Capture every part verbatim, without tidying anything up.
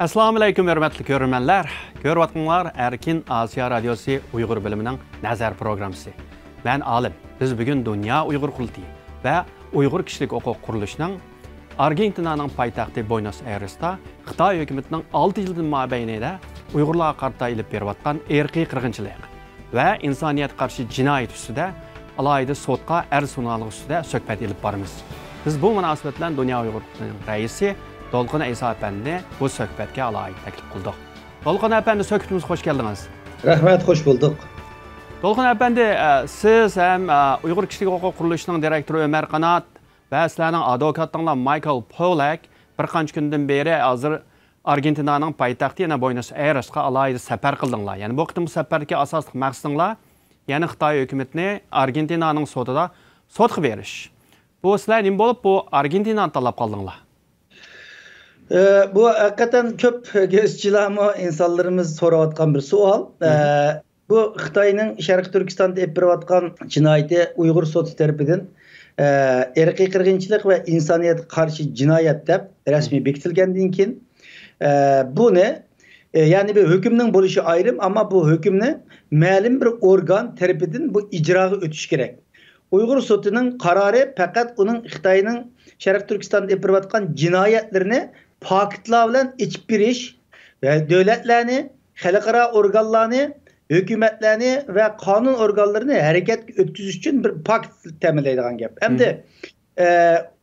ئەسسالامۇ ئەلەيكۇم، ھۆرمەتلىك كۆرۈرمەنلەر. كۆرۈۋاتقىنىڭلار ئەركىن ئاسىيا رادىيوسى ئۇيغۇر بۆلۈمىنىڭ نەزەر پروگراممىسى. مەن ئالىم. بىز بۈگۈن دۇنيا ئۇيغۇر قۇرۇلتىيى ۋە ئۇيغۇر كىشىلىك ھوقۇق قۇرۇلۇشىنىڭ ئارگېنتىنانىڭ پايتەختى بوينوس ئايرېستا خىتاي ھۆكۈمىتىنىڭ ئالتە يىلدىن مابەينىدە ئۇيغۇرلارغا قارىتا ئېلىپ بېرىۋاتقان ئىرقىي قىرغىنچىلىق ۋە ئىنسانىيەتكە قارشى جىنايەت ئۈستىدە ئالاھىدە سوتقا ئەرز سۇنغانلىقى ئۈستىدە سۆھبەت ئېلىپ بارىمىز. بىز بۇ مۇناسىۋەت بىلەن دۇنيا ئۇيغۇر قۇرۇلتىيىنىڭ رەئىسى دولقۇن ئەيسا ئەپەندىنى بۇ سۆھبەتكە ئالاھىدە تەكلىپ قىلدۇق. دولقۇن ئەپەندى، سۆھبىتىمىزگە خوش كەلدىڭىز. رەھمەت، خوش بولدۇق. دولقۇن ئەپەندى، ئە، سىز ھەم، ئە، ئۇيغۇر كىشىلىك ھوقۇق قۇرۇلۇشىنىڭ دىرېكتورى ئۆمەر قانات ۋە سىلەرنىڭ ئادۋوكاتىڭلار مايكل پولەك بىر قانچە كۈندىن بېرى ھازىر ئارگېنتىنانىڭ پايتەختى يەنە بوينوس ئايرېسقا ئالاھىدە سەپەر قىلدىڭلار. يەنى بۇ قېتىمقى سەپەردىكى ئاساسلىق مەقسىتىڭلار يەنە خىتاي ھۆكۈمىتىنى ئارگېنتىنانىڭ سوتىدا سوتقا بېرىش. بۇ سىلەر نېمە بولۇپ بۇ ئارگېنتىنانى تاللاپ قالدىڭلار؟ ئە، بۇ ھەقىقەتەن كۆپ گېزىتچىلەرمۇ ئىنسانلىرىمىز سوراۋاتقان بىر سوئال. ئە، بۇ خىتاينىڭ شەرقىي تۈركىستاندا ئېلىپ بېرىۋاتقان جىنايىتى ئۇيغۇر سوتى تەرىپىدىن، ئە، ئىرقىي قىرغىنچىلىق ۋە ئىنسانىيەتكە قارشى جىنايەت دەپ رەسمىي بېكىتىلگەندىن كېيىن، ئە، بۇنى، ئە، يەنى بىر ھۆكۈمنىڭ بولۇشى ئايرىم، ئەمما بۇ ھۆكۈمنى مەلۇم بىر ئورگان تەرىپىدىن بۇ ئىجراغا ئۆتۈش كېرەك. ئۇيغۇر سوتىنىڭ قارارى پەقەت ئۇنىڭ خىتاينىڭ شەرقىي تۈركىستاندا ئېلىپ بېرىۋاتقان جىنايەتلىرىنى پاكىتلار بىلەن ئېچىپ بېرىش ۋە دۆلەتلەرنى، خەلقئارا ئورگانلارنى، ھۆكۈمەتلەرنى ۋە قانۇن ئورگانلىرىنى ھەرىكەتكە ئۆتكۈزۈش ئۈچۈن بىر پاكىت تەمىنلەيدىغان گەپ. ئەمدى، ئە،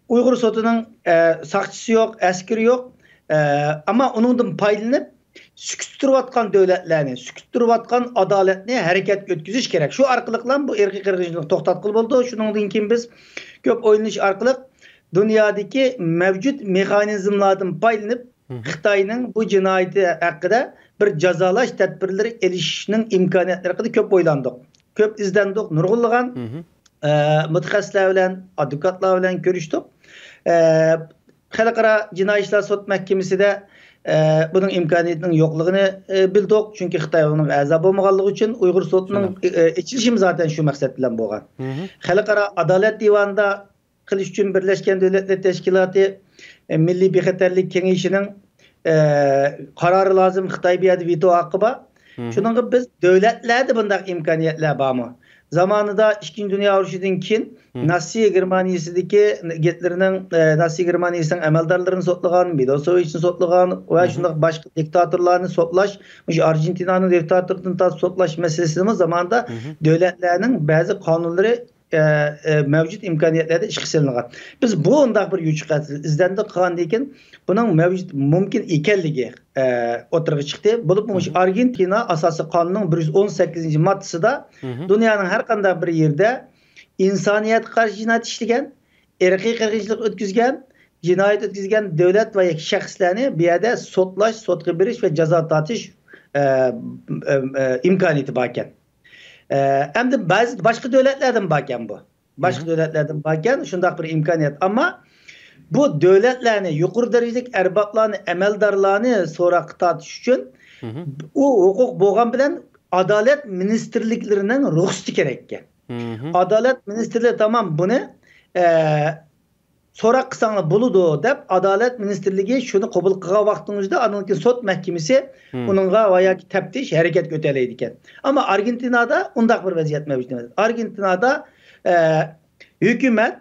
ئۇيغۇر سوتىنىڭ، ئە، ساقچىسى يوق، ئەسكىرى يوق. ئە، ئەمما ئۇنىڭدىن پايدىلىنىپ، سۈكۈتتە تۇرۇۋاتقان دۆلەتلەرنى، سۈكۈتتە تۇرۇۋاتقان ئادالەتنى ھەرىكەتكە ئۆتكۈزۈش كېرەك. شۇ ئارقىلىقلا بۇ ئىرقىي قىرغىنچىلىقنى توختاتقىلى بولىدۇ. شۇنىڭدىن كېيىن بىز كۆپ ئويلىنىش ئارقىلىق دۇنيادىكى مەۋجۇت مېخانىزملاردىن پايدىلىنىپ، خىتاينىڭ بۇ جىنايىتى ھەققىدە بىر جازالاش تەدبىرلىرى ئېلىشنىڭ ئىمكانىيەتلىرى ھەققىدە كۆپ ئويلاندۇق. كۆپ ئىزدەندۇق، نۇرغۇنلىغان، ئە، مۇتەخەسسىسلەر بىلەن، ئادۋوكاتلار بىلەن كۆرۈشتۇق. ئە، خەلقئارا جىنايى ئىشلار سوت مەھكىمىسىدە، ئە، بۇنىڭ ئىمكانىيىتىنىڭ يوقلۇغىنى، ئە، بىلدۇق. چۈنكى خىتاي ئۇنىڭغا ئەزا بولمىغانلىقى ئۈچۈن ئۇيغۇر سوتىنىڭ، ئە، ئېچىلىشىمۇ زاتەن شۇ مەقسەت بىلەن بولغان. خەلقئارا ئادالەت دىۋانىدا قىلىش ئۈچۈن بىرلەشكەن دۆلەتلەر تەشكىلاتى، ئە، مىللىي بىخەتەرلىك كېڭىشىنىڭ، ئە، قارارى لازىم، خىتاي بۇ يەردە ۋېتو ھەققى بار. شۇنىڭغا بىز دۆلەتلەردە بۇنداق ئىمكانىيەتلەر بارمۇ؟ زامانىدا ئىككىنچى دۇنيا ئۇرۇشىدىن كېيىن ناتسى گېرمانىيىسىدىكى گىتلېرنىڭ، ئە، ناتسى گېرمانىيىسىنىڭ ئەمەلدارلىرىنى سوتلىغان، مىلوسېۋىچنى سوتلىغان ۋە شۇنداق باشقا دىكتاتورلارنى سوتلاش، مۇشۇ ئارژېنتىنانىڭ دىكتاتورىدىن تارتىپ سوتلاش مەسىلىسىمۇ زامانىدا دۆلەتلەرنىڭ بەزى قانۇنلىرى ئە، ئە، مەۋجۇت ئىمكانىيەتلەردە ئىشقا سېلىنغان. بىز بۇ ئۇنداق بىر يوچۇقئازىز ئىزدەندۇق قىلغاندىن كېيىن، بۇنىڭ مەۋجۇت مۇمكىن ئىكەنلىكى، ئە، ئوتتۇرىغا چىقتى. بولۇپمۇ مۇشۇ ئارگېنتىنا ئاساسىي قانۇنىنىڭ بىر يۈز ئون سەككىزىنچى ماددىسىدا دۇنيانىڭ ھەر قانداق بىر يېرىدە ئىنسانىيەتكە قارشى جىنايەت ئىشلىگەن، ئىرقىي قىرغىنچىلىق ئۆتكۈزگەن، جىنايەت ئۆتكۈزگەن دۆلەت ۋە ياكى شەخسلەرنى بۇ يەردە سوتلاش، سوتقا بېرىش ۋە جازا تارتىش، ئە، ئە، ئە، ئىمكانىيىتى باركەن. ئە، ئەمدى بەزى باشقا دۆلەتلەردىن باركەن بۇ. باشقا دۆلەتلەردىن باركەن شۇنداق بىر ئىمكانىيەت. ئەمما بۇ دۆلەتلەرنى، يۇقىرى دەرىجىلىك ئەربابلارنى، ئەمەلدارلارنى سوراققا تارتىش ئۈچۈن ئۇ ھوقۇق بولغان بىلەن ئادالەت مىنىستىرلىكلىرىنىڭ رۇخسىتى كېرەككەن. ئادالەت مىنىستىرلىرى تامام بۇنى، ئە، سوراق قىلساڭلار بولىدۇ دەپ، ئادالەت مىنىستىرلىكى شۇنى قوبۇل قىلغان ۋاقتىنىڭ ئۆزىدە ئاندىن كېيىن سوت مەھكىمىسى ئۇنىڭغا ۋە ياكى تەپتىش ھەرىكەتكە ئۆتەلەيدىكەن. ئەمما ئارگېنتىنادا ئۇنداق بىر ۋەزىيەت مەۋجۇت ئەمەس. ئارگېنتىنادا، ئە، ھۆكۈمەت،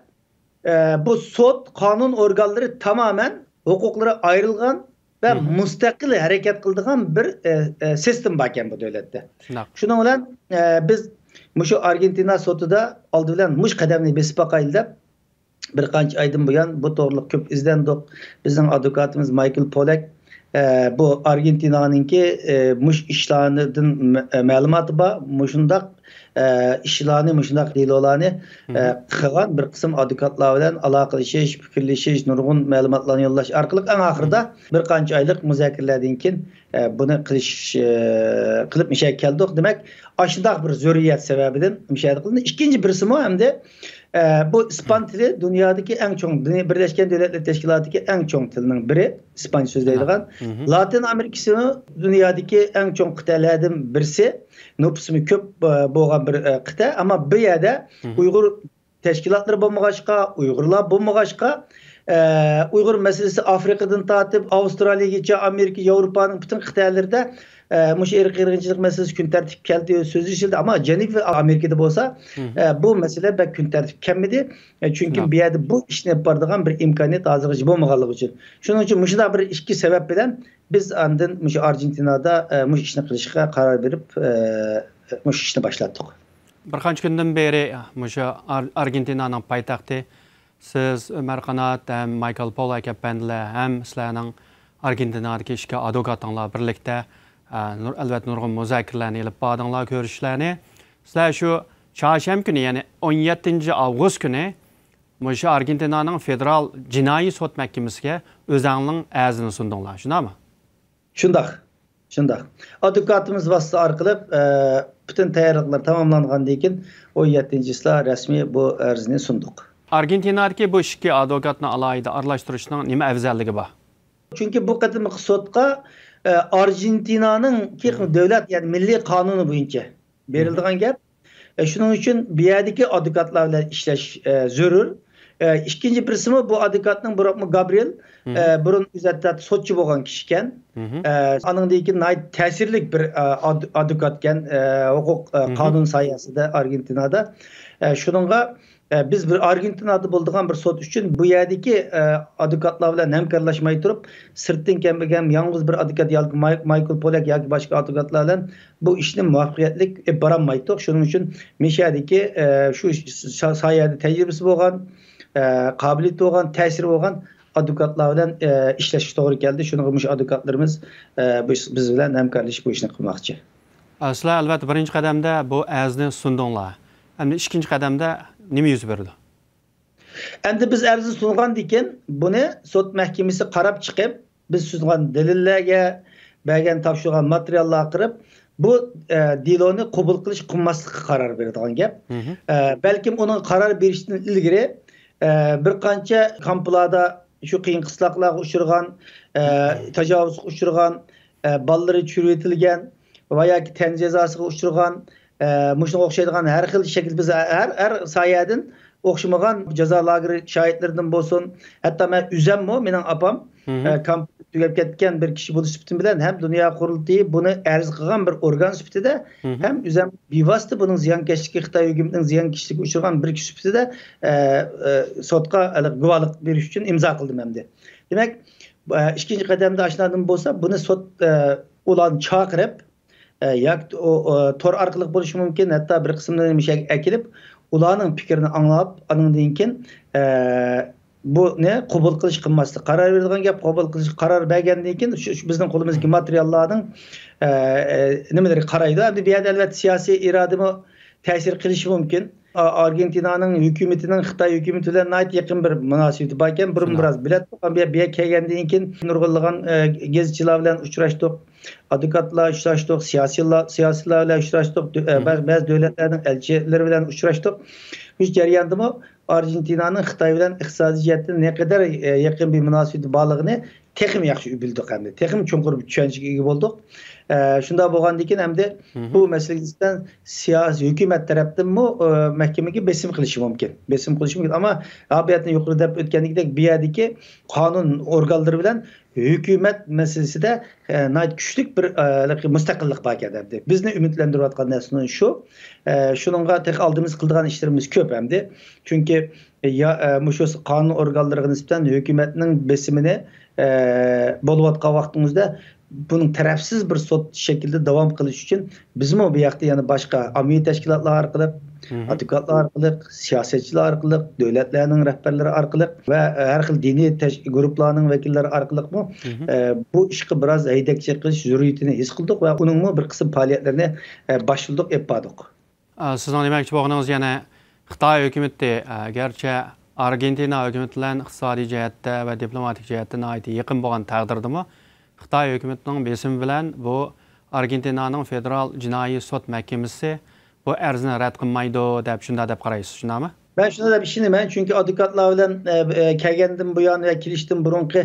ئە، بۇ سوت، قانۇن ئورگانلىرى تامامەن ھوقۇقلىرى ئايرىلغان ۋە مۇستەقىل ھەرىكەت قىلىدىغان بىر، ئە، ئە، سىستېما باركەن بۇ دۆلەتتە. شۇنىڭ بىلەن، ئە، بىز مۇشۇ ئارگېنتىنا سوتىدا ئالدى بىلەن مۇشۇ قەدەمنى بېسىپ باقايلى دەپ، بىر قانچە ئايدىن بۇيان بۇ توغرىلىق كۆپ ئىزدەندۇق. بىزنىڭ ئادۋوكاتىمىز مايكل پولەك، ئە، بۇ ئارگېنتىنانىڭكى، ئە، مۇشۇ ئىشلارنىڭدىن مە-، ئە، مەلۇماتى بار. مۇشۇنداق، ئە، ئىشلارنى، مۇشۇنداق دېلولارنى، ئە، قىلغان بىر قىسىم ئادۋوكاتلار بىلەن ئالاقىلىشىش، پىكىرلىشىش، نۇرغۇن مەلۇماتلارنى يوللاش ئارقىلىق ئەڭ ئاخىرىدا بىر قانچە ئايلىق مۇزاكىرىلەردىن كېيىن، ئە، بۇنى قىلىش، ئە، قىلىپ مۇشەگە كەلدۇق. دېمەك، ئاشۇنداق بىر زۆرۈرىيەت سەۋەبىدىن مۇشەگە قىلدى. ئىككىنچى بىرسىمۇ ئەمدى ئە، بۇ ئىسپان تىلى دۇنيادىكى ئەڭ چوڭ، دۇنيا بىرلەشكەن دۆلەتلەر تەشكىلاتىدىكى ئەڭ چوڭ تىلنىڭ بىرى، ئىسپانچە سۆزلەيدىغان. لاتىن ئامېرىكىسىمۇ دۇنيادىكى ئەڭ چوڭ قىتئەلەردىن بىرسى، نوپۇسىمۇ كۆپ، ئە، بولغان بىر، ئە، قىتئە. ئەمما بۇ يەردە ئۇيغۇر تەشكىلاتلىرى بولمىغاچقا، ئۇيغۇرلار بولمىغاچقا، ئە، ئۇيغۇر مەسىلىسى ئافرىقىدىن تارتىپ ئاۋسترالىيەگىچە، ئامېرىكا، ياۋروپانىڭ پۈتۈن قىتئەلىرىدە، ئە، مۇشۇ ئىرقىي قىرغىنچىلىق مەسىلىسى كۈن تەرتىپكە كەلدى، سۆزلىشىلدى. ئەمما جەنۇبىي ئامېرىكىدا بولسا، ئە، بۇ مەسىلە بەك كۈن تەرتىپكە كەلمىدى. ئە، چۈنكى بۇ يەردە بۇ ئىشنى ئېلىپ بارىدىغان بىر ئىمكانىيەت ھازىرغىچە بولمىغانلىقى ئۈچۈن. شۇنىڭ ئۈچۈن مۇشۇنداق بىر ئىككى سەۋەب بىلەن بىز ئاندىن مۇشۇ ئارژېنتىنادا، ئە، مۇشۇ ئىشنى قىلىشقا قارار بېرىپ، ئە، مۇشۇ ئىشنى باشلاتتۇق. بىر قانچە كۈندىن بېرى مۇشۇ ئار-، ئارگېنتىنانىڭ پايتەختى سىز، ئۆمەر قانات ھەم مايكل پولەك ئەپەندىلەر ھەم سىلەرنىڭ ئارگېنتىنادىكى ئىككى ئادۋوكاتىڭلار بىرلىكتە، ئە، نۇر-، ئەلۋەتتە نۇرغۇن مۇزاكىرىلەرنى ئېلىپ باردىڭلار، كۆرۈشۈشلەرنى. سىلەر شۇ چارشەنبە كۈنى، يەنى ئون يەتتىنچى ئاۋغۇست كۈنى مۇشۇ ئارگېنتىنانىڭ فېدېرال جىنايى سوت مەھكىمىسىگە ئۆزەڭنىڭ ئەرزىنى سۇندۇڭلار، شۇنداقمۇ؟ شۇنداق، شۇنداق. ئادۋوكاتىمىز ۋاسىتە ئارقىلىق، ئە، پۈتۈن تەييارلىقلار تاماملانغاندىن كېيىن، ئون يەتتىنچى چىسلا رەسمىي بۇ ئەرزنى سۇندۇق. ئارگېنتىنادىكى بۇ ئىككى ئادۋوكاتنى ئالاھىدە ئارىلاشتۇرۇشنىڭ نېمە ئەۋزەللىكى بار؟ چۈنكى بۇ قېتىمقى سوتقا، ئە، ئارژېنتىنانىڭكى دۆلەت، يەنى مىللىي قانۇنى بويىچە بېرىلىدىغان گەپ. ئە، شۇنىڭ ئۈچۈن بۇ يەردىكى ئادۋوكاتلار بىلەن ئىشلەش، ئە، زۆرۈر. ئە، ئىككىنچى بىرسىمۇ بۇ ئادۋوكاتنىڭ بۇرۇنقى گابرىيېل، ئە، بۇرۇن ئۆزى ھەتتا سوتچى بولغان كىشى ئىكەن. ئە، ئانىڭدىن كېيىن ناھايىتى تەسىرلىك بىر، ئە، ئاد-، ئادۋوكاتكەن، ئە، ھوقۇق، ئە، قانۇن ساھەسىدە ئارگېنتىنادا. ئە، شۇنىڭغا، ئە، بىز بىر ئارگېنتىنادا بولىدىغان بىر سوت ئۈچۈن بۇ يەردىكى، ئە، ئادۋوكاتلار بىلەن ھەمكارلاشماي تۇرۇپ، سىرتتىن كەلگەن يالغۇز بىر ئادۋوكات ياكى ماي-، مايكل پولەك ياكى باشقا ئادۋوكاتلار بىلەن بۇ ئىشنى مۇۋەپپەقىيەتلىك ئېلىپ بارالمايتتۇق. شۇنىڭ ئۈچۈن مىشەدىكى، ئە، شۇ سا-، ساھەدە تەجرىبىسى بولغان، ئە، قابىلىيىتى بولغان، تەسىرى بولغان ئادۋوكاتلار بىلەن، ئە، ئىشلەشكە توغرا كەلدى. شۇنىڭغا مۇشۇ ئادۋوكاتلىرىمىز، ئە، بىز، بىز بىلەن ھەمكارلىشىپ بۇ ئىشنى قىلماقچى. ئە، سىلەر، ئەلۋەتتە، بىرىنچى قەدەمدە بۇ ئەرزنى سۇندۇڭلار. ئەمدى ئىككىنچى قەدەمدە نېمە يۈز بېرىدۇ؟ ئەمدى بىز ئەرزنى سۇنغاندىن كېيىن، بۇنى سوت مەھكىمىسى قاراپ چىقىپ، بىز سۇنغان دەلىللەرگە، بەرگەن تاپشۇرغان ماتېرىياللارغا قاراپ، بۇ، ئە، دېلونى قوبۇل قىلىش، قىلماسلىققا قارار بېرىدىغان گەپ. ئە، بەلكىم ئۇنىڭ قارار بېرىشتىن ئىلگىرى، ئە، بىر قانچە كامپلاردا شۇ قىيىن قىستاقلارغا ئۇچرىغان، ئە، تاجاۋۇزغا ئۇچرىغان، ئە، بالىلىرى چۈشۈرۈۋېتىلگەن ۋە ياكى تەن جازاسىغا ئۇچرىغان، ئە، مۇشۇنىڭغا ئوخشايدىغان ھەر خىل شەكىل، بىز ھەر، ھەر ساھەدىن ئوخشىمىغان جازا لاگېرى شاھىتلىرىدىن بولسۇن، ھەتتا مەن ئۆزەممۇ، مېنىڭ ئاپام، ئە، كامپ تۈگەپ كەتكەن بىر كىشى بولۇش سۈپىتىم بىلەن ھەم دۇنيا قۇرۇلتىيى بۇنى ئەرز قىلغان بىر ئورگان سۈپىتىدە ھەم ئۆزەم بىۋاسىتە بۇنىڭ زىيانكەشلىكى، خىتاي ھۆكۈمىتىنىڭ زىيانكەشلىكىگە ئۇچرىغان بىر كىشى سۈپىتىدە، ئە، ئە، سوتقا ھېلىقى گۇۋاھلىق بېرىش ئۈچۈن ئىمزا قىلدىم ئەمدى. دېمەك، ئە، ئىككىنچى قەدەمدە ئاشۇنداقتىن بولسا، بۇنى سوت، ئە، ئۇلارنى چاقىرىپ، ئە، ياكى ئۇ، ئۇ، تور ئارقىلىق بولۇشى مۇمكىن، ھەتتا بىر قىسىملىرىنى مۇشۇ يەرگە ئەكېلىپ، ئۇلارنىڭ پىكرىنى ئاڭلاپ، ئانىڭدىن كېيىن، ئە، بۇنى قوبۇل قىلىش، قىلماسلىق قارار بېرىدىغان گەپ. قوبۇل قىلىش قارار بەرگەندىن كېيىن، شۇ، شۇ بىزنىڭ قولىمىزدىكى ماتېرىياللارنىڭ، ئە، ئە، نېمىلىرى قارايدۇ. ئەمدى بۇ يەردە، ئەلۋەتتە، سىياسىي ئىرادىمۇ تەسىر قىلىشى مۇمكىن. ئا-، ئارگېنتىنانىڭ ھۆكۈمىتىنىڭ خىتاي ھۆكۈمىتى بىلەن ناھايىتى يېقىن بىر مۇناسىۋىتى بار ئىكەن. بۇرۇن بىراز بىلەتتۇق. ئەمما بۇ يەرگە كەلگەندىن كېيىن نۇرغۇنلىغان، ئە، گېزىتچىلەر بىلەن ئۇچراشتۇق. ئادۋوكاتلار ئۇچراشتۇق، سىياسىيلار، سىياسىيلار بىلەن ئۇچراشتۇق، دۆ-، ئە، بەزى، بەزى دۆلەتلەرنىڭ ئەلچىلىرى بىلەن ئۇچراشتۇق. شۇ جەرياندىمۇ ئارژېنتىنانىڭ خىتاي بىلەن ئىقتىسادىي جەھەتتىن نەقەدەر، ئە، يېقىن بىر مۇناسىۋىتى بارلىقىنى تېخىمۇ ياخشى بىلدۇق ئەمدى. تېخىمۇ چوڭقۇر بىر چۈشەنچىگە ئىگە بولدۇق. ئە، شۇنداق بولغاندىن كېيىن ئەمدى بۇ مەسىلىگە نىسبەتەن سىياسىي ھۆكۈمەت تەرەپتىنمۇ، ئە، مەھكىمىگە بېسىم قىلىشى مۇمكىن. بېسىم قىلىشى مۇمكىن. ئەمما ھاياتنى يۇقىرىدا دەپ ئۆتكەندىكىدەك، بۇ يەردىكى قانۇن ئورگانلىرى بىلەن ھۆكۈمەت مەسىلىسىدە، ئە، ناھايىتى كۈچلۈك بىر، ئە، مۇستەقىللىق بار ئىكەن ئەمدى. بىزنى ئۈمىدلەندۈرۈۋاتقان نەرسە شۇ. ئە، شۇنىڭغا تېخى ئالدىمىز قىلىدىغان ئىشلىرىمىز كۆپ ئەمدى. چۈنكى، يا، ئە، مۇشۇ قانۇن ئورگانلىرىغا نىسبەتەن ھۆكۈمەتنىڭ بېسىمىنى، ئە، بولۇۋاتقان ۋاقتىمىزدا بۇنىڭ تەرەپسىز بىر سوت شەكلىدە داۋام قىلىش ئۈچۈن بىزمۇ بۇ ياقتا يەنە باشقا ئاممىۋى تەشكىلاتلار ئارقىلىق، ئادۋوكاتلار ئارقىلىق، سىياسەتچىلەر ئارقىلىق، دۆلەتلەرنىڭ رەھبەرلىرى ئارقىلىق ۋە ھەر خىل دىنىي تەش-، گۇرۇپپىلارنىڭ ۋەكىللىرى ئارقىلىقمۇ، ئە، بۇ ئىشقا بىراز ھەيدەكچىلىك قىلىش زۆرۈرىيىتىنى ھېس قىلدۇق ۋە ئۇنىڭمۇ بىر قىسىم پائالىيەتلىرىنى، ئە، باشلىدۇق، ئېلىپ باردۇق. ئە، سىزنىڭ دېمەكچى بولغىنىڭىز، يەنى خىتاي ھۆكۈمىتى، ئە، گەرچە ئارگېنتىنا ھۆكۈمىتى بىلەن ئىقتىسادىي جەھەتتە ۋە دىپلوماتىك جەھەتتە ناھايىتى يېقىن بولغان تەقدىردىمۇ، خىتاي ھۆكۈمىتىنىڭ بېسىمى بىلەن بۇ ئارگېنتىنانىڭ فېدېرال جىنايى سوت مەھكىمىسى بۇ ئەرزنى رەت قىلمايدۇ دەپ، شۇنداق دەپ قارايسىز، شۇنداقمۇ؟ مەن شۇنداق دەپ ئىشىنىمەن، چۈنكى ئادۋوكاتلار بىلەن، ئە، ئە، كەلگەندىن بۇيان ۋە كېلىشتىن بۇرۇنقى،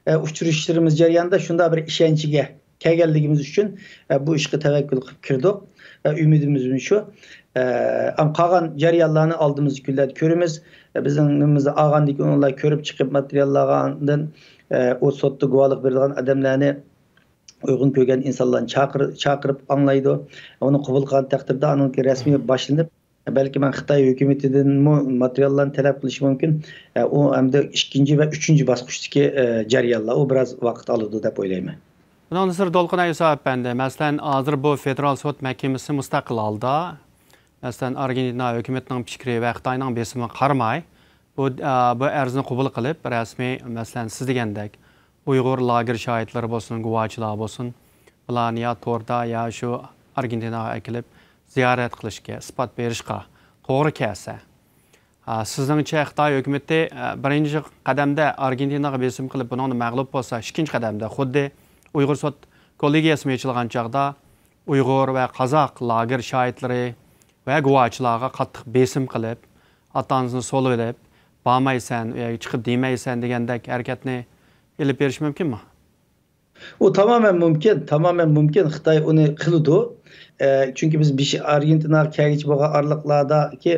ئە، ئۇچرىشىشلىرىمىز جەريانىدا شۇنداق بىر ئىشەنچكە كەلگەنلىكىمىز ئۈچۈن، ئە، بۇ ئىشقا تەۋەككۈل قىلىپ كىردۇق. ئە، ئۈمىدىمىز شۇ. ئە، ئەم قالغان جەريانلارنى ئالدىمىزدىكى كۈنلەردە كۆرىمىز. ئە، بىزنىڭ نېمىمىزدە ئالغاندىن كېيىن ئۇلار كۆرۈپ چىقىپ ماتېرىياللارغا ئاندىن، ئە، ئۇ سوتتا گۇۋاھلىق بېرىدىغان ئادەملەرنى ئۇيغۇن كۆرگەن ئىنسانلارنى چاقىر-، چاقىرىپ ئاڭلايدۇ. ئۇنى قوبۇل قىلغان تەقدىردە ئانىڭكى رەسمىي باشلىنىپ، بەلكى مەن خىتاي ھۆكۈمىتىدىنمۇ ماتېرىياللارنى تەلەپ قىلىشى مۇمكىن. ئە، ئۇ ئەمدى ئىككىنچى ۋە ئۈچىنچى باسقۇچتىكى، ئە، جەريانلار. ئۇ بىراز ۋاقىت ئالىدۇ دەپ ئويلايمەن. ئۇنىڭدىن سىرت، دولقۇن ئەيسا ئەپەندى، مەسىلەن، ھازىر بۇ فېدېرال سوت مەھكىمىسى مۇستەقىل ھالدا، مەسىلەن، ئارگېنتىنا ھۆكۈمىتىنىڭ پىكرى ۋە خىتاينىڭ بېسىمىغا قارىماي، بۇ، ئە، بۇ ئەرزنى قوبۇل قىلىپ، رەسمىي، مەسىلەن، سىز دېگەندەك، ئۇيغۇر لاگېر شاھىتلىرى بولسۇن، گۇۋاچىلار بولسۇن، بۇلارنى يا توردا، يا شۇ ئارگېنتىناغا ئەكېلىپ زىيارەت قىلىشقا، ئىسپات بېرىشقا توغرا كەلسە، ئا، سىزنىڭچە خىتاي ھۆكۈمىتى، ئە، بىرىنچى قەدەمدە ئارگېنتىناغا بېسىم قىلىپ، بۇنىڭدا مەغلۇپ بولسا، ئىككىنچى قەدەمدە خۇددى ئۇيغۇر سوت كوللېگىيەسىمۇ ئېچىلغان چاغدا ئۇيغۇر ۋە قازاق لاگېر شاھىتلىرى ۋە گۇۋاچىلارغا قاتتىق بېسىم قىلىپ، ئاتا-ئانىسىنى سولىۋېلىپ، «بارمايسەن، ئۇ يەرگە چىقىپ دېمەيسەن» دېگەندەك ھەرىكەتنى ئېلىپ بېرىشى مۇمكىنمۇ؟ ئۇ تامامەن مۇمكىن، تامامەن مۇمكىن. خىتاي ئۇنى قىلىدۇ. ئە، چۈنكى بىز بېشى ئارگېنتىناغا كەلگۈچە بولغان ئارىلىقلاردىكى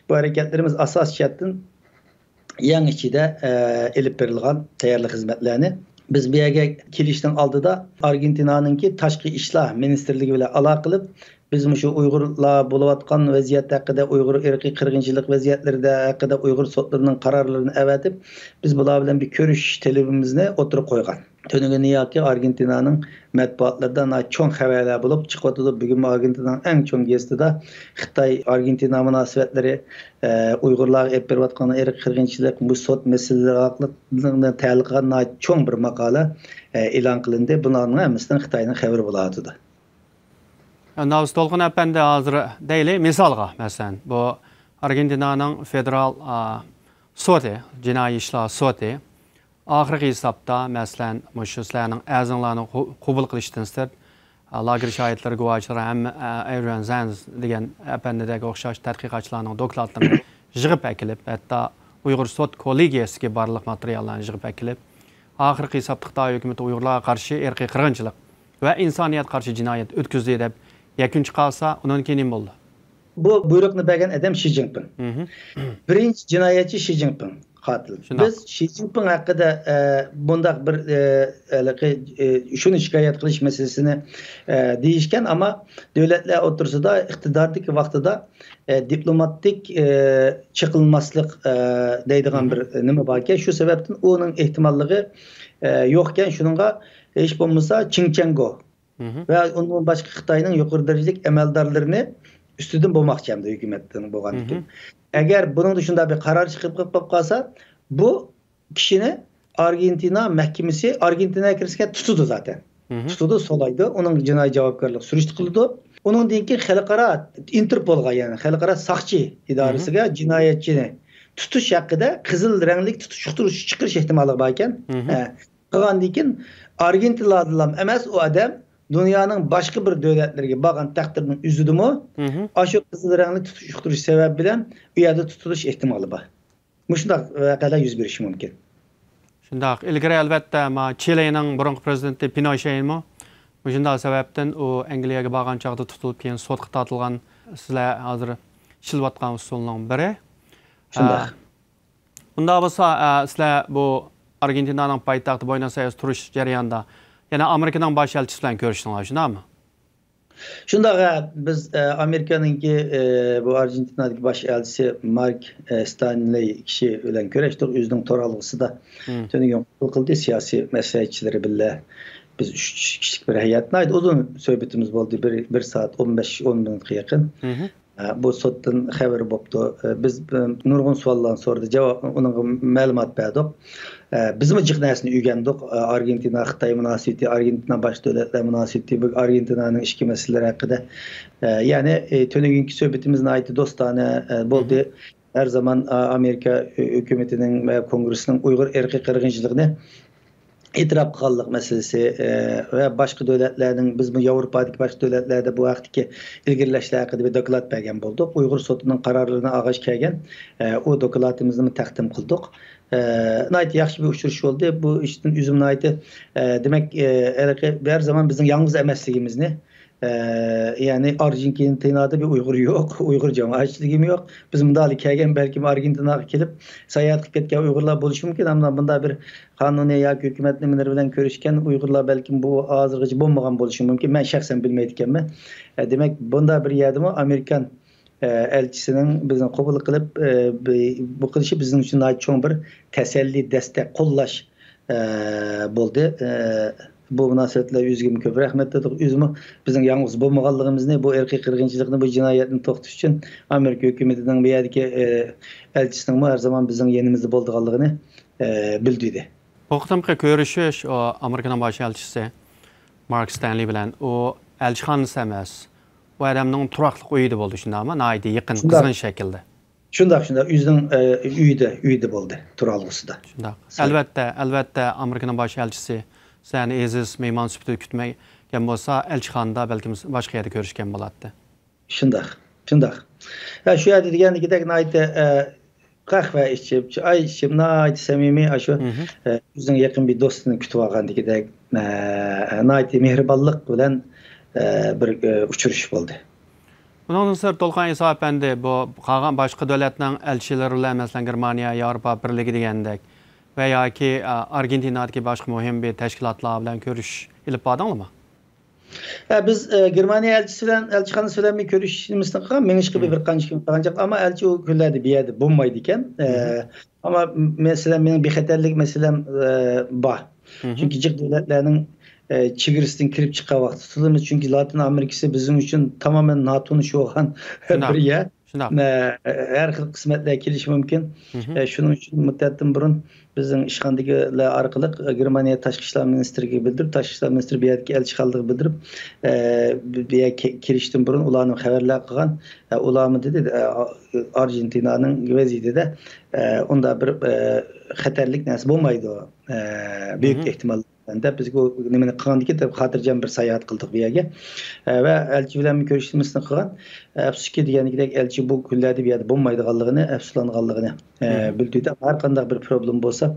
بۇ ھەرىكەتلىرىمىز ئاساسىي جەھەتتىن يەڭ ئىچىدە، ئە، ئېلىپ بېرىلغان تەييارلىق خىزمەتلەرنى. بىز بۇ يەرگە كېلىشنىڭ ئالدىدا ئارگېنتىنانىڭكى تاشقى ئىشلار مىنىستىرلىكى بىلەن ئالاقە قىلىپ، بىز مۇشۇ ئۇيغۇرلار بولۇۋاتقان ۋەزىيەت ھەققىدە، ئۇيغۇر ئىرقىي قىرغىنچىلىق ۋەزىيەتلىرىدە ھەققىدە ئۇيغۇر سوتلىرىنىڭ قارارلىرىنى ئەۋەتىپ، بىز بۇلار بىلەن بىر كۆرۈشۈش تەلىپىمىزنى ئوتتۇرىغا قويغان. تۈنۈگۈن ياكى ئارگېنتىنانىڭ مەتبۇئاتلىرىدا ناھايىتى چوڭ خەۋەرلەر بولۇپ چىقىۋاتىدۇ. بۈگۈنمۇ ئارگېنتىنانىڭ ئەڭ چوڭ گېزىتىدا خىتاي ئارگېنتىنا مۇناسىۋەتلىرى، ئە، ئۇيغۇرلارغا ئېلىپ بېرىۋاتقان ئىرقىي قىرغىنچىلىق، بۇ سوت مەسىلىلىرىگە تەئەللۇق قىلغان ناھايىتى چوڭ بىر ماقالە، ئە، ئېلان قىلىندى. بۇلارنىڭ ھەممىسىدىن خىتاينىڭ خەۋىرى بولۇۋاتىدۇ. ئەمدى ئاۋۇ دولقۇن ئەپەندى، ھازىر دەيلى، مىسالغا، مەسىلەن، بۇ ئارگېنتىنانىڭ فېدېرال، ئا، سوتى، جىنايى ئىشلار سوتى ئاخىرقى ھېسابتا، مەسىلەن، مۇشۇ سىلەرنىڭ ئەرزىڭلارنى قو-، قوبۇل قىلىشتىن سىرت، ئا، لاگېر شاھىتلىرى، گۇۋاچىلار ھەممە، ئا، ئېۋرەن زەنز دېگەن ئەپەندىدەك ئوخشاش تەتقىقاتچىلارنىڭ دوكلاتلىرىنى يىغىپ ئەكېلىپ، ھەتتا ئۇيغۇر سوت كوللېگىيەسىدىكى بارلىق ماتېرىياللارنى يىغىپ ئەكېلىپ، ئاخىرقى ھېسابتا خىتاي ھۆكۈمىتى ئۇيغۇرلارغا قارشى ئىرقىي قىرغىنچىلىق ۋە ئىنسانىيەتكە قارشى جىنايەت ئۆتكۈزدى دەپ يەكۈن چىقارسا، ئۇنىڭدىن كېيىن نېمە بولىدۇ؟ بۇ بۇيرۇقنى بەرگەن ئادەم شى جىنپىڭ. مھم. بىرىنچى جىنايەتچى شى جىنپىڭ، قاتىل. شۇنداق. بىز شى جىنپىڭ ھەققىدە، ئە، بۇنداق بىر، ئە، ھېلىقى، ئە، شۇنى شىكايەت قىلىش مەسىلىسىنى، ئە، دېيىشكەن، ئەمما دۆلەتلەر ئوتتۇرىسىدا ئىقتىداردىكى ۋاقتىدا، ئە، دىپلوماتىك، ئە، چېقىلماسلىق، ئە، دەيدىغان مھم. بىر نېمە باركەن. شۇ سەۋەبتىن ئۇنىڭ ئېھتىماللىقى، ئە، يوقكەن. شۇنىڭغا ھېچ بولمىسا چىڭ چيەنگو مھم. ۋە ئۇندىن باشقا خىتاينىڭ يۇقىرى دەرىجىلىك ئەمەلدارلىرىنى ئۈستىدىن بولماقچى ئەمدى ھۆكۈمەتتىن بولغاندىن كېيىن. مھم. ئەگەر بۇنىڭدا شۇنداق بىر قارار چىقىپ قېلىپ قالسا، بۇ كىشىنى ئارگېنتىنا مەھكىمىسى، ئارگېنتىناغا كىرسە تۇتىدۇ زاتەن. مھم. تۇتىدۇ، سولايدۇ، ئۇنىڭ جىنايى جاۋابكارلىق سۈرۈشتە قىلىدۇ. ئۇنىڭدىن كېيىن خەلقئارا، ئىنتېرپولغا، يەنى خەلقئارا ساقچى ئىدارىسىگە مھم. جىنايەتچىنى تۇتۇش ھەققىدە قىزىل رەڭلىك تۇتۇش ئۇقتۇرۇشى چىقىرىش ئېھتىمالى باركەن. مھم. ھە. قىلغاندىن كېيىن ئارگېنتىنادىنلا ئەمەس، ئۇ ئادەم دۇنيانىڭ باشقا بىر دۆلەتلىرىگە بارغان تەقدىرنىڭ ئۆزىدىمۇ مھم. ئاشۇ قىزىل رەڭلىك تۇتۇش ئۇقتۇرۇش سەۋەبى بىلەن ئۇ يەردە تۇتۇلۇش ئېھتىمالى بار. مۇشۇنداق ۋەقەلەر يۈز بېرىشى مۇمكىن. شۇنداق. ئىلگىرى، ئەلۋەتتە، ما، چىلىنىڭ بۇرۇنقى پرېزىدېنتى پىنوشېمۇ مۇشۇنداق سەۋەبتىن ئۇ ئەنگلىيەگە بارغان چاغدا تۇتۇلۇپ، كېيىن سوتقا تارتىلغان. سىلەر ھازىر ئىشلىۋاتقان ئۇسۇلنىڭ بىرى. شۇنداق. ئە، ئۇنداق بولسا، ئە، سىلەر بۇ ئارگېنتىنانىڭ پايتەختى بوينوس ئايرېستا تۇرۇش جەريانىدا يەنە ئامېرىكىنىڭ باش ئەلچىسى بىلەن كۆرۈشتۈڭلار، شۇنداقمۇ؟ شۇنداق، ھە، بىز، ئە، ئامېرىكانىڭكى، ئە، بۇ ئارگېنتىنادىكى باش ئەلچىسى مارك، ئە، ستانلېي كىشى بىلەن كۆرۈشتۇق. ئۆزىنىڭ تور ھالقىسىدا مم. تۈنۈگۈن قوبۇل قىلدى. سىياسىي مەسلىھەتچىلىرى بىللە بىز ئۈچ كىشىلىك بىر ھەيئەت. ناھايىتى ئۇزۇن سۆھبىتىمىز بولدى. بىر، بىر سائەت ئون بەش، ئون مىنۇتقا يېقىن. مم. ئە، بۇ سوتتىن خەۋىرى بوپتۇ. ئە، بىز، ئە، نۇرغۇن سوئاللارنى سورىدى، جاۋاب، ئۇنىڭغا مەلۇمات بەردۇق. ئە، بىزمۇ جىق نەرسىنى ئۆگەندۇق. ئە، ئارگېنتىنا، خىتاي مۇناسىۋىتى، ئارگېنتىنا باشقا دۆلەتلەر مۇناسىۋىتى، بۇ ئارگېنتىنانىڭ ئىچكى مەسىلىلىرى ھەققىدە. ئە، يەنى، ئە، تۈنۈگۈنكى سۆھبىتىمىز ناھايىتى دوستانە، ئە، بولدى. مم. ھەر زامان، ئە، ئامېرىكا ھۆ-، ھۆكۈمىتىنىڭ ۋە كونگرېسنىڭ ئۇيغۇر ئىرقىي قىرغىنچىلىقىنى ئېتىراپ قىلغانلىق مەسىلىسى، ئە، ۋە باشقا دۆلەتلەرنىڭ، بىزمۇ ياۋروپادىكى باشقا دۆلەتلەردە بۇ ھەقتىكى ئىلگىرىلەشلەر ھەققىدە بىر دوكلات بەرگەن بولدۇق. ئۇيغۇر سوتىنىڭ قارارلىرىنى ئالغاچ كەلگەن، ئە، ئۇ دوكلاتىمىزنىمۇ تەقدىم قىلدۇق. ئە، ناھايىتى ياخشى بىر ئۇچرىشىش بولدى. بۇ ئىشتىن ئۆزۈم ناھايىتى، ئە، دېمەك، ئە، ھېلىقى ھەر زامان بىزنىڭ يالغۇز ئەمەسلىكىمىزنى، ئە، يەنى ئارژېنتىنادا بىر ئۇيغۇر يوق، ئۇيغۇر جامائەتچىلىكىمۇ يوق. بىز مۇنداقلا كەلگەن، بەلكىم ئارگېنتىناغا كېلىپ ساياھەت قىلىپ كەتكەن ئۇيغۇرلار بولۇشى مۇمكىن، ئەمما بۇنداق بىر قانۇنىي ياكى ھۆكۈمەت نېمىلىرى بىلەن كۆرۈشكەن ئۇيغۇرلار بەلكىم بۇ ھازىرغىچە بولمىغان بولۇشى مۇمكىن. مەن شەخسەن بىلمەيدىكەنمەن. ئە، دېمەك، بۇنداق بىر يەردىمۇ ئامېرىكان، ئە، ئەلچىسىنىڭ بىزنى قوبۇل قىلىپ، ئە، بى-، بۇ قىلىشى بىزنىڭ ئۈچۈن ناھايىتى چوڭ بىر تەسەللى، دەستەك، قوللاش، ئە، بولدى. ئە، بۇ مۇناسىۋەتلەر ئۆزىگىمۇ كۆپ رەھمەت دېدۇق. ئۆزىمۇ بىزنىڭ يالغۇز بولمىغانلىقىمىزنى، بۇ ئىرقىي قىرغىنچىلىقنى، بۇ جىنايەتنى توختىتىش ئۈچۈن ئامېرىكا ھۆكۈمىتىنىڭ بۇ يەردىكى، ئە، ئەلچىسىنىڭمۇ ھەر زامان بىزنىڭ يېنىمىزدا بولىدىغانلىقىنى، ئە، بىلدۈردى. بۇ قېتىمقى كۆرۈشۈش، ئۇ، ئامېرىكىنىڭ باش ئەلچىسى مارك ستەنلى بىلەن، ئۇ ئەلچىخانىسى ئەمەس، ئۇ ئادەمنىڭ تۇراقلىق ئۆيىدە بولدى، شۇنداقمۇ؟ ناھايىتى يېقىن، شۇنداق. قىزغىن شەكىلدە. شۇنداق، شۇنداق. ئۆزىنىڭ، ئە، ئۆيىدە، ئۆيىدە بولدى، تۇرالغۇسىدا. شۇنداق. سەي- ئەلۋەتتە، ئەلۋەتتە، ئامېرىكىنىڭ باش ئەلچىسى سەن ئەزىز مېھمان سۈپىتىدە كۈتمىگەن بولسا، ئەلچىخانىدا، بەلكىم باشقا يەردە كۆرۈشكەن بولاتتى. شۇنداق، شۇنداق. ھە، شۇ يەردە دېگەندىكىدەك ناھايىتى، ئە، قەھۋە ئىچىپ، چاي ئىچىپ، ناھايىتى سەمىمىي، ئاشۇ، مم. ئە، ئۆزىنىڭ يېقىن بىر دوستىنى كۈتۈۋالغاندىكىدەك، ئە، ناھايىتى مېھرىبانلىق بىلەن، ئە، بىر، ئە، ئۇچرىشىش بولدى. ئۇنىڭدىن سىرت، تولقان ئىسا ئەپەندى، بۇ قالغان باشقا دۆلەتنىڭ ئەلچىلىرى بىلەن، مەسىلەن، گېرمانىيە، ياۋروپا بىرلىكى دېگەندەك ۋە ياكى، ئە، ئارگېنتىنادىكى باشقا مۇھىم بىر تەشكىلاتلار بىلەن كۆرۈش ئېلىپ باردىڭلارمۇ؟ ھە، بىز، ئە، گېرمانىيە ئەلچىسى بىلەن، ئەلچىخانىسى بىلەن بىر كۆرۈشۈشىمىزنى قىلغان، مېڭىشقا بىر، مم. بىر قانچە كۈن قالغانچاق، ئەمما ئەلچى ئۇ كۈنلەردە بۇ يەردە بولمايدىكەن. ئە، مم. ئەمما مەسىلەن، مېنىڭ بىخەتەرلىك مەسىلەم، ئە، بار. مم. چۈنكى جىق دۆلەتلەرنىڭ، ئە، چېگرىسىدىن كىرىپ چىققان ۋاقىتتا تۇتۇلىمىز. چۈنكى لاتىن ئامېرىكىسى بىزنىڭ ئۈچۈن تامامەن ناتونۇش بولغان، شۇنداق. بىر يەر. شۇنداق. ئە، ھەر خىل قىسمەتلەر كېلىشى مۇمكىن. مم. ئە، شۇنىڭ ئۈچۈن مۇددەتتىن بۇرۇن بىزنىڭ ئىشخانىدىكىلەر ئارقىلىق، ئە، گېرمانىيە تاشقى ئىشلار مىنىستىرىگە بىلدۈرۈپ، تاشقى ئىشلار مىنىستىرى بۇ يەردىكى ئەلچىخانىلىقىغا بىلدۈرۈپ، ئە، بۇ، بۇ يەرگە كېلىشتىن بۇرۇن ئۇلارنى خەۋەردار قىلغان. ئە، ئۇلارمۇ دېدى، ئە، ئارژېنتىنانىڭ ۋەزىيىتىدە، ئە، ئۇنداق بىر، ئە، خەتەرلىك نەرسە بولمايدۇ. ئە، بۈيۈك مم. ئېھتىمال دەپ بىزگە ئۇ نېمىنى قىلغاندىكىن، دەپ خاتىرجەم بىر ساياھەت قىلدۇق بۇ يەرگە. ئە، ۋە ئەلچى بىلەن كۆرۈشمىسىنى قىلغان. ئەپسۇسكى دېگەندىكىدەك ئەلچى بۇ كۈنلەردە بۇ يەردە بولمايدىغانلىقىنى، ئەپسۇسلانغانلىقىنى، ئە، مم. بىلدۈردى. ھەر قانداق بىر پروبلېم بولسا،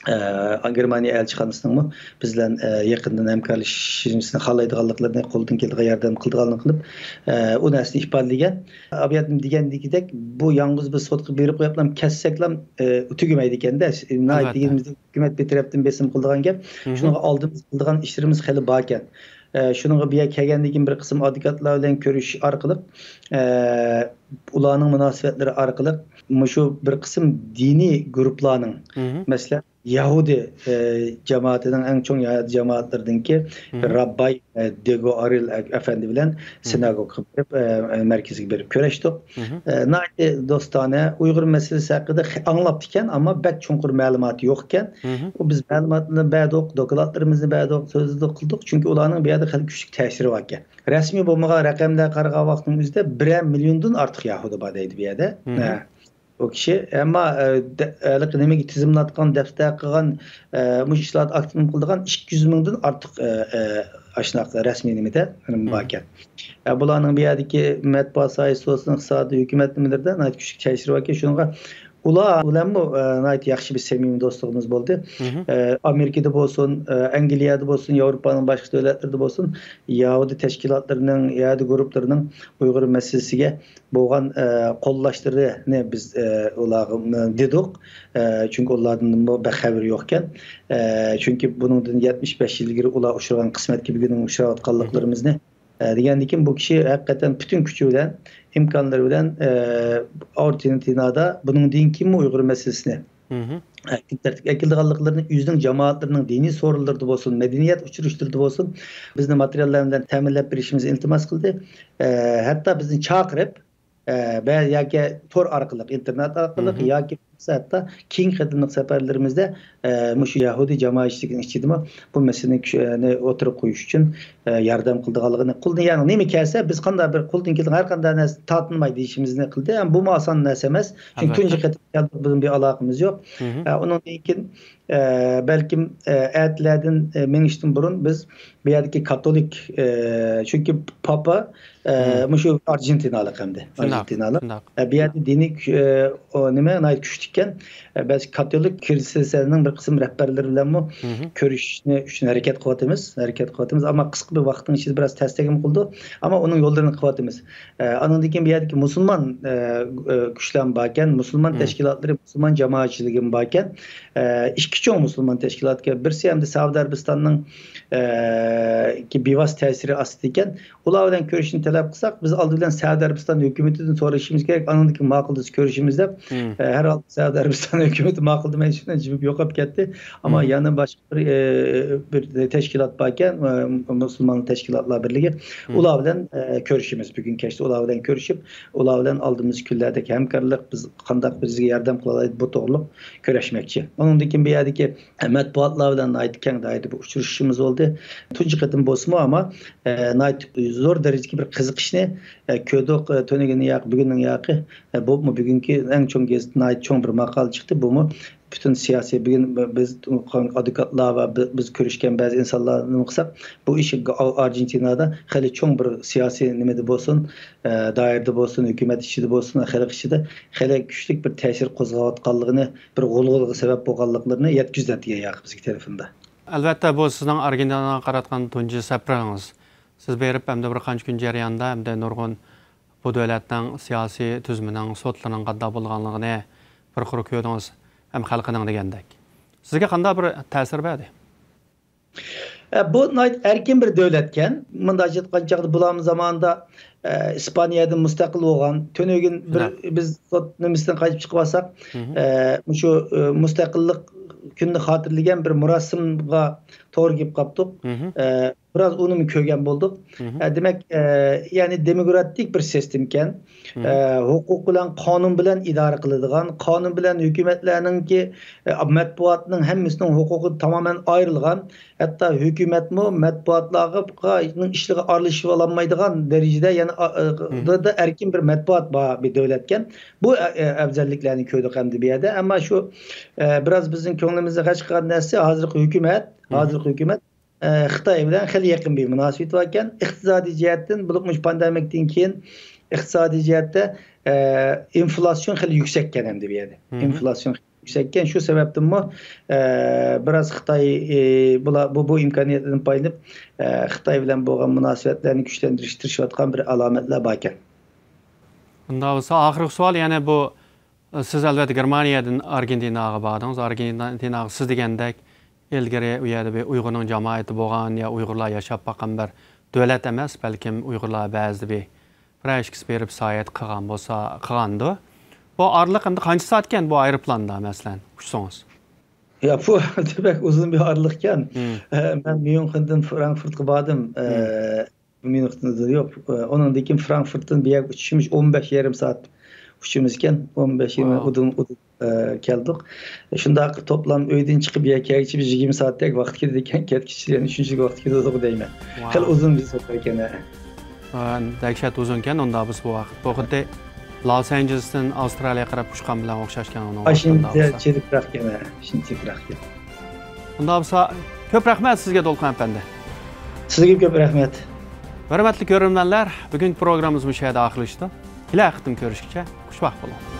ئە، گېرمانىيە ئەلچىخانىسىنىڭمۇ بىز بىلەن، ئە، يېقىندىن ھەمكارلىشىشىمىزنى خالايدىغانلىقلىرىنى، قولىدىن كېلىدىغان ياردەم قىلىدىغانلىقىنى قىلىپ، ئە، ئۇ نەرسىنى ئىپادىلىگەن. ئابىياتىم دېگەندىكىدەك، بۇ يالغۇز بىز سوتقا بېرىپ قويۇپلا كەتسەكلا، ئە، تۈگىمەيدىكەندە. ناھايىتى ئەلۋەتتە. دېگىنىمىزدەك ھۆكۈمەت بىر تەرەپتىن بېسىم قىلىدىغان گەپ. مم. شۇنىڭغا ئالدىمىزدا قىلىدىغان ئىشلىرىمىز خېلى باركەن. ئە، شۇنىڭغا بۇ يەرگە كەلگەندىن كېيىن بىر قىسىم ئادۋوكاتلار بىلەن كۆرۈشۈش ئارقىلىق، ئە، ئۇلارنىڭ مۇناسىۋەتلىرى ئارقىلىق مۇشۇ بىر قىسىم دىنىي گۇرۇپپىلارنىڭ، مم. مەسىلەن، يەھۇدىي، ئە، جامائىتىنىڭ ئەڭ چوڭ يەھۇدىي جامائەتلىرىدىنكى مم. رابباي، ئە، دېگو ئارىل ئە-، ئەپەندى بىلەن مم. سىناگوگىغا بېرىپ، ئە، ئە، مەركىزىگە بېرىپ كۆرۈشتۇق. مم. ئە، ناھايىتى دوستانە، ئۇيغۇر مەسىلىسى ھەققىدە خې-، ئاڭلاپتىكەن، ئەمما بەك چوڭقۇر مەلۇماتى يوقكەن. مم. ئۇ بىز مەلۇماتنى بەردۇق، دوكلاتلىرىمىزنى بەردۇق، سۆزلىدۇق، قىلدۇق. چۈنكى ئۇلارنىڭ بۇ يەردە خېلى كۈچلۈك تەسىرى باركەن. رەسمىي بولمىغان رەقەملەرگە قارىغان ۋاقىتنىڭ ئۆزىدە بىرەر مىليوندىن ئارتۇق يەھۇدىي بار دەيدۇ بۇ يەردە. مم. ھە. ئۇ كىشى، ئەمما، ئە، دە-، ھېلىقى نېمىگە تىزىملاتقان، دەپتەر قىلغان، ئە، مۇشۇ ئىشلاردا ئاكتىپ قىلىدىغان ئىككى يۈز مىڭدىن ئارتۇق، ئە، ئە، ئاشۇنداق رەسمىي نېمىدە، نېمە مم. باركەن. ئە، بۇلارنىڭ بۇ يەردىكى مەتبۇئات ساھەسى بولسۇن، ئىقتىسادىي، ھۆكۈمەت نېمىلىرىدە ناھايىتى كۈچلۈك تەسىرى باركەن. شۇنىڭغا ئۇلار بىلەنمۇ، ئە، ناھايىتى ياخشى بىر سەمىمىي دوستلۇقىمىز بولدى. مم. ئە، ئامېرىكىدا بولسۇن، ئە، ئەنگلىيەدە بولسۇن، ياۋروپانىڭ باشقا دۆلەتلىرىدە بولسۇن، يەھۇدىي تەشكىلاتلىرىنىڭ، يەھۇدىي گۇرۇپپىلىرىنىڭ ئۇيغۇر مەسىلىسىگە بولغان، ئە، قوللاشلىرىنى بىز، ئە، ئۇلارغا، ئە، دېدۇق. ئە، چۈنكى ئۇلاردىن بۇ بەك خەۋىرى يوقكەن. ئە، چۈنكى بۇنىڭدىن يەتمىش بەش يىل ئىلگىرى ئۇلار ئۇچرىغان قىسمەتكە بۈگۈن ئۇچراۋاتقانلىقلىرىمىزنى، ئە، دېگەندىكىن بۇ كىشى ھەقىقەتەن پۈتۈن كۈچى بىلەن، ئىمكانلىرى بىلەن، ئە، ئارژېنتىنادا بۇنىڭدىن كېيىنمۇ ئۇيغۇر مەسىلىسىنى، مم. ئە، كۈن تەرتىپكە ئەكېلىدىغانلىقلىرىنى، ئۆزىنىڭ جامائەتلىرىنىڭ دىنىي سورۇنلىرىدا بولسۇن، مەدەنىيەت ئۇچرىشىشلىرىدا بولسۇن، بىزنى ماتېرىياللار بىلەن تەمىنلەپ بېرىشىمىزنى ئىلتىماس قىلدى. ئە، ھەتتا بىزنى چاقىرىپ، ئە، بە-، ياكى تور ئارقىلىق، ئىنتېرنېت ئارقىلىق مم. ياكى قىلسا، ھەتتا كېيىنكى قېتىملىق سەپەرلىرىمىزدە، ئە، مۇشۇ يەھۇدىي جامائەتچىلىكىنىڭ ئىچىدىمۇ بۇ مەسىلىنى كۈچ-، ئە، نى ئوتتۇرىغا قويۇش ئۈچۈن، ئە، ياردەم قىلىدىغانلىقىنى، قولدىن، يەنى نېمە كەلسە، بىز قانداق بىر قولدىن كېلىدىغان ھەر قانداق نەرسە تارتىنماي دېيىشىمىزنى قىلدى. ئەمما بۇمۇ ئاسان نەرسە ئەمەس. چۈنكى ئەلۋەتتە. تۇنجى قېتىم كەلدۇق، بىزنىڭ بىر ئالاقىمىز يوق. مھم. ئە، ئۇنىڭدىن كېيىن، ئە، بەلكىم، ئە، ئەتىلەردىن، ئە، مېڭىشتىن بۇرۇن بىز بۇ يەردىكى كاتولىك، ئە، چۈنكى پاپا، ئە، مھم. مۇشۇ ئارژېنتىنالىق ئەمدى. شۇنداق، ئارژېنتىنالىق. شۇنداق. ئە، بۇ يەردە دىنىي كۈ-، ئە، ئۇ نېمە، ناھايىتى كۈچلۈك ئىكەن. ئە، بەزى كاتولىك كىرىستىيەنلەرنىڭ بىر قىسىم رەھبەرلىرى بىلەنمۇ مھم. كۆرۈشۈشنى ئۈچۈن ھەرىكەت قىلىۋاتىمىز، ھەرىكەت قىلىۋاتىمىز. ئەمما قىسقا بىر ۋاقىتنىڭ ئىچىدە بىراز تەستەكمۇ قىلدۇق. ئەمما ئۇنىڭ يوللىرىنى قىلىۋاتىمىز. ئە، ئانىڭدىن كېيىن بۇ يەردىكى مۇسۇلمان، ئە، ئە، كۈچلەرمۇ باركەن، مۇسۇلمان مھم. تەشكىلاتلىرى، مۇسۇلمان جامائەتچىلىكىمۇ باركەن. ئە، ئىككى چوڭ مۇسۇلمان تەشكىلاتكە، بىرسى ئەمدى سەئۇدى ئەرەبىستاننىڭ، ئە، كى بىۋاسىتە تەسىرى ئاستىدا ئىكەن. ئۇلار بىلەن كۆرۈشۈشنى تەلەپ قىلساق، بىز ئالدى بىلەن سەئۇدى ئەرەبىستان ھۆكۈمىتىدىن سورىشىمىز كېرەك، ئانىڭدىن كېيىن ماقۇل دېسە كۆرۈشىمىز دەپ. مم. ئە، ھەر ھالدا سەئۇدى ئەرەبىستان ھۆكۈمىتى ماقۇل دېمەي شۇنداق جىمىپ يوقاپ كەتتى. ئەمما مم. يەنە باشقا بىر، ئە، بىر تەشكىلات باركەن، ئە، مۇسۇلمان تەشكىلاتلار بىرلىكى. مم. ئۇلار بىلەن، ئە، كۆرۈشىمىز. بۈگۈن كەچتە ئۇلار بىلەن كۆرۈشۈپ، ئۇلار بىلەن ئالدىمىزدىكى كۈنلەردىكى ھەمكارلىق، بىز قانداق بىزگە ياردەم قىلالايدۇ، بۇ توغرۇلۇق كۆرۈشمەكچى. ئۇنىڭدىن كېيىن بۇ يەردىكى مەتبۇئاتلار بىلەن ناھايىتى كەڭ دائىرىدە بىر ئۇچرىشىشىمىز بولدى. تۇنجى قېتىم بولسىمۇ، ئەمما، ئە، ناھايىتى زور دەرىجىدىكى بىر قىزىقىشنى، ئە، كۆردۇق. ئە، تۈنۈگۈننىڭ ياقى، بۈگۈننىڭ ياقى، ئە، بولۇپمۇ بۈگۈنكى ئەڭ چوڭ گېزىت ناھايىتى چوڭ بىر ماقالە چىقتى. بۇمۇ پۈتۈن سىياسىي، بۈگۈن بىز ئادۋوكاتلار ۋە بى-، بىز كۆرۈشكەن بەزى ئىنسانلار نېمە قىلساق، بۇ ئىش ئا-، ئارژېنتىنادا خېلى چوڭ بىر سىياسىي نېمىدە بولسۇن، ئە، دائىرىدە بولسۇن، ھۆكۈمەت ئىچىدە بولسۇن، خەلق ئىچىدە خېلى كۈچلۈك بىر تەسىر قوزغاۋاتقانلىقىنى، بىر غۇلغۇلىغا سەۋەب بولغانلىقلىرىنى يەتكۈزدى دېگەن ياقى بىزگە تېلېفوندا. ئەلۋەتتە، بۇ سىزنىڭ ئارگېنتىناغا قاراتقان تۇنجى سەپىرىڭىز. سىز بېرىپ، ئەمدى بىر قانچە كۈن جەريانىدا، ئەمدى نۇرغۇن بۇ دۆلەتنىڭ سىياسىي تۈزۈمىنىڭ، سوتلىرىنىڭ قانداق بولىدىغانلىقىنى بىر قۇر كۆردىڭىز، ھەم خەلقىنىڭ دېگەندەك. سىزگە قانداق بىر تەسىر بەردى؟ ئە، بۇ ناھايىتى ئەركىن بىر دۆلەتكەن. مۇنداق ئېيتقان چاغدا بۇلارمۇ زامانىدا، ئە، ئىسپانىيەدىن مۇستەقىل بولغان. تۈنۈگۈن بىر بىز سوت نېمىسىدىن قايتىپ چىقىپ ئالساق، ئە، مۇشۇ، ئە، مۇستەقىللىق كۈنىنى خاتىرىلىگەن بىر مۇراسىمغا توغرا كېلىپ قاپتۇق. ئە، بىراز ئۇنىمۇ كۆرگەن بولدۇق. ئە، دېمەك، ئە، يەنى دېموكراتىك بىر سىستېمىكەن. ئە، ھوقۇق بىلەن، قانۇن بىلەن ئىدارە قىلىدىغان، قانۇن بىلەن ھۆكۈمەتلەرنىڭكى، ئە، مەتبۇئاتنىڭ ھەممىسىنىڭ ھوقۇقى تامامەن ئايرىلغان، ھەتتا ھۆكۈمەتمۇ مەتبۇئاتلارغا، نىڭ ئىشلىرىغا ئارىلىشىۋالالمايدىغان دەرىجىدە، يەنى، ئا، ئا، دا، دا ئەركىن بىر مەتبۇئات بار بىر دۆلەتكەن. بۇ، ئە، ئە، ئەۋزەللىكلەرنى كۆردۇق ئەمدى بۇ يەردە. ئەمما شۇ، ئە، بىراز بىزنىڭ كۆڭلىمىزنى غەش قىلغان نەرسە، ھازىرقى ھۆكۈمەت، ھازىرقى ھۆكۈمەت ئە، خىتاي بىلەن خېلى يېقىن بىر مۇناسىۋىتى باركەن. ئىقتىسادىي جەھەتتىن، بولۇپمۇ مۇشۇ پاندېمىكتىن كېيىن ئىقتىسادىي جەھەتتە، ئە، ئىنفلياتسىيون خېلى يۈكسەككەن ئەمدى بۇ يەردە. ئىنفلياتسىيون خېلى يۈكسەككەن. شۇ سەۋەبتىنمۇ، ئە، بىراز خىتاي، ئى، بۇلار، بۇ، بۇ ئىمكانىيەتتىن پايدىلىنىپ، ئە، خىتاي بىلەن بولغان مۇناسىۋەتلەرنى كۈچلەندۈرۈشكە تىرىشىۋاتقان بىر ئالامەتلەر باركەن. ئۇنداق بولسا، ئاخىرقى سوئال يەنە بۇ، سىز، ئەلۋەتتە، گېرمانىيەدىن ئارگېنتىناغا باردىڭىز. ئارگېنتىناغا، سىز دېگەندەك، ئىلگىرى ئۇ يەردە بىر ئۇيغۇرنىڭ جامائىتى بولغان يا ئۇيغۇرلار ياشاپ باققان بىر دۆلەت ئەمەس، بەلكىم ئۇيغۇرلار بەزىدە بىر، بىرەر ئىككىسى بېرىپ ساياھەت قىلغان بولسا، قىلغاندۇ. بۇ ئارىلىق ئەمدى قانچە سائەتكەن بۇ ئايروپىلاندا، مەسىلەن، ئۇچسىڭىز؟ يا، بۇ بەك ئۇزۇن بىر ئارىلىقكەن. مم. ئە، مەن ميۇنخېندىن فرانكفورتقا باردىم. ئە، مم. ميۇنخېندىن يوق. ئە، ئۇنىڭدىن كېيىن فرانكفورتتىن بۇ يەرگە ئۇچۇشىمىز ئون بەش يېرىم سائەت ئۇچۇشىمىز ئىكەن. ئون بەش يېرىم ئۇدۇن، ئۇدۇن، ئە، كەلدۇق. شۇنداق توپلام ئۆيدىن چىقىپ يەر كەلگۈچە بىز يىگىرمە سائەتتەك ۋاقىت كېتىدىكەن. كەتكۈچە يەنە شۇنچىلىك ۋاقىت كېتىدىغۇ دەيمەن. خېلى ئۇزۇن بىر سەپەركەن، ھە. ھە، دەھشەت ئۇزۇنكەن ئۇندا بىز بۇ ۋاقىت. بۇ خۇددى لوس ئانژېلېستىن ئاۋسترالىيەگە قاراپ ئۇچقان بىلەن ئوخشاشكەن ئۇنىڭ ۋاقتىدا شۇنچە بولسا. چىرىكراقكەن، ھە، شۇنچە چىرىكراقكەن. ئۇنداق بولسا، كۆپ رەھمەت سىزگە، دولقۇن ئەپەندى. سىزگە كۆپ رەھمەت. ھۆرمەتلىك كۆرۈرمەنلەر، بۈگۈنكى پروگراممىمىز مۇشۇ يەردە ئاخىرلىشىدۇ. كېلەر قېتىم كۆرۈشكىچە، خۇشۋاق بولۇڭ.